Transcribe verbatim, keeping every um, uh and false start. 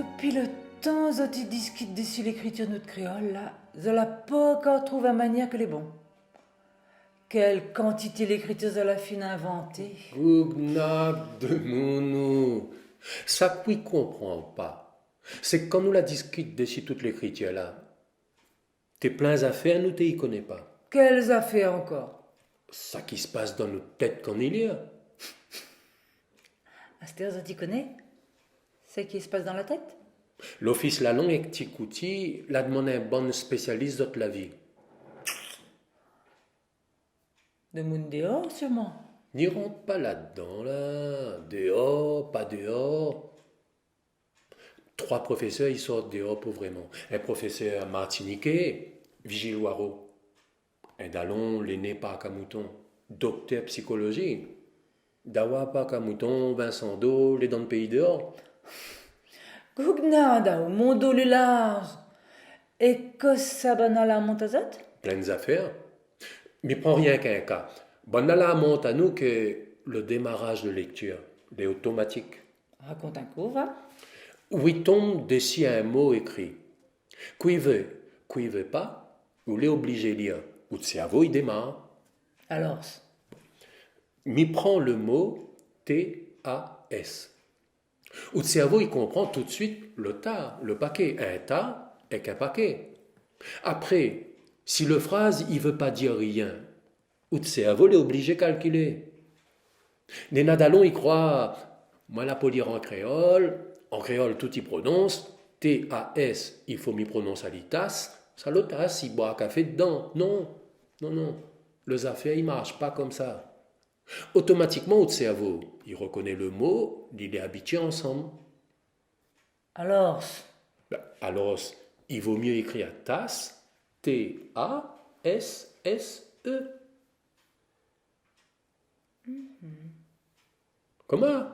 Dopi lo tan zot i diskit dési lékritir nout kréol la, zot la pankor trouv in manièr ke lé bon. Kèl kantité lékritir zot la fine invanté. Gougna de mounou. Sak ou i konpran pa, sé ke kan nou la diskit dési tout lékritir la, té plin zafèr nou té i koné pa. Kèl zafèr ankor ? Sak i spas dan nout tèt kan i lir. Astèr zot i koné sak i spas dan la tèt ? Lofis la lang èk Ti Kouti la domann in bann spésialis zot lavi. Demoun déor, sirman. Ni rant pa ladan la, déor, pa déor. Troi profésèr i sort déor pou vréman. In profésèr martiniké, Vigile Waro. In dalon, Léné Parc à Moutons, doktèr psikolozi. Dawa Parc à Moutons, Vincent Do, lé dan péi déor. Gougna, dawa, mon do lé larz. É kosa banna la amont azot ? Plin zafèr. Mi pran rienk in ka. Banna la amont anou ke lo démaraz de léktir lé otomatik. Rakont in kou, va. Ou i tonm dési in mo ékri. K'ou i vé, k'ou i vé pa, ou lé oblizé lir. Out sèrvo i démar. Alor ? Mi pran lo mo T A S. Out sèrvo i konpran toutsuit lo ta, lo paké, in ta èk in paké. Apré, si lo fraz i vé pa dir rien, out sèrvo lé oblizé kalkilé. Néna dalon i kroi, moin la pou lir an kréol, an kréol tout i pronons, T A S, i fo mi pronons ali tas, sa lo tas i boir kafé dedan. Non, non, non. Lo zafèr i marsh pa konmsa. Otomatikman, out sèrvo i rokoné lo mo, li lé abitié ansanm. Alor ? Bin, alor, i vo myé ékrir tas, T A S S E. Mhm. Koman ?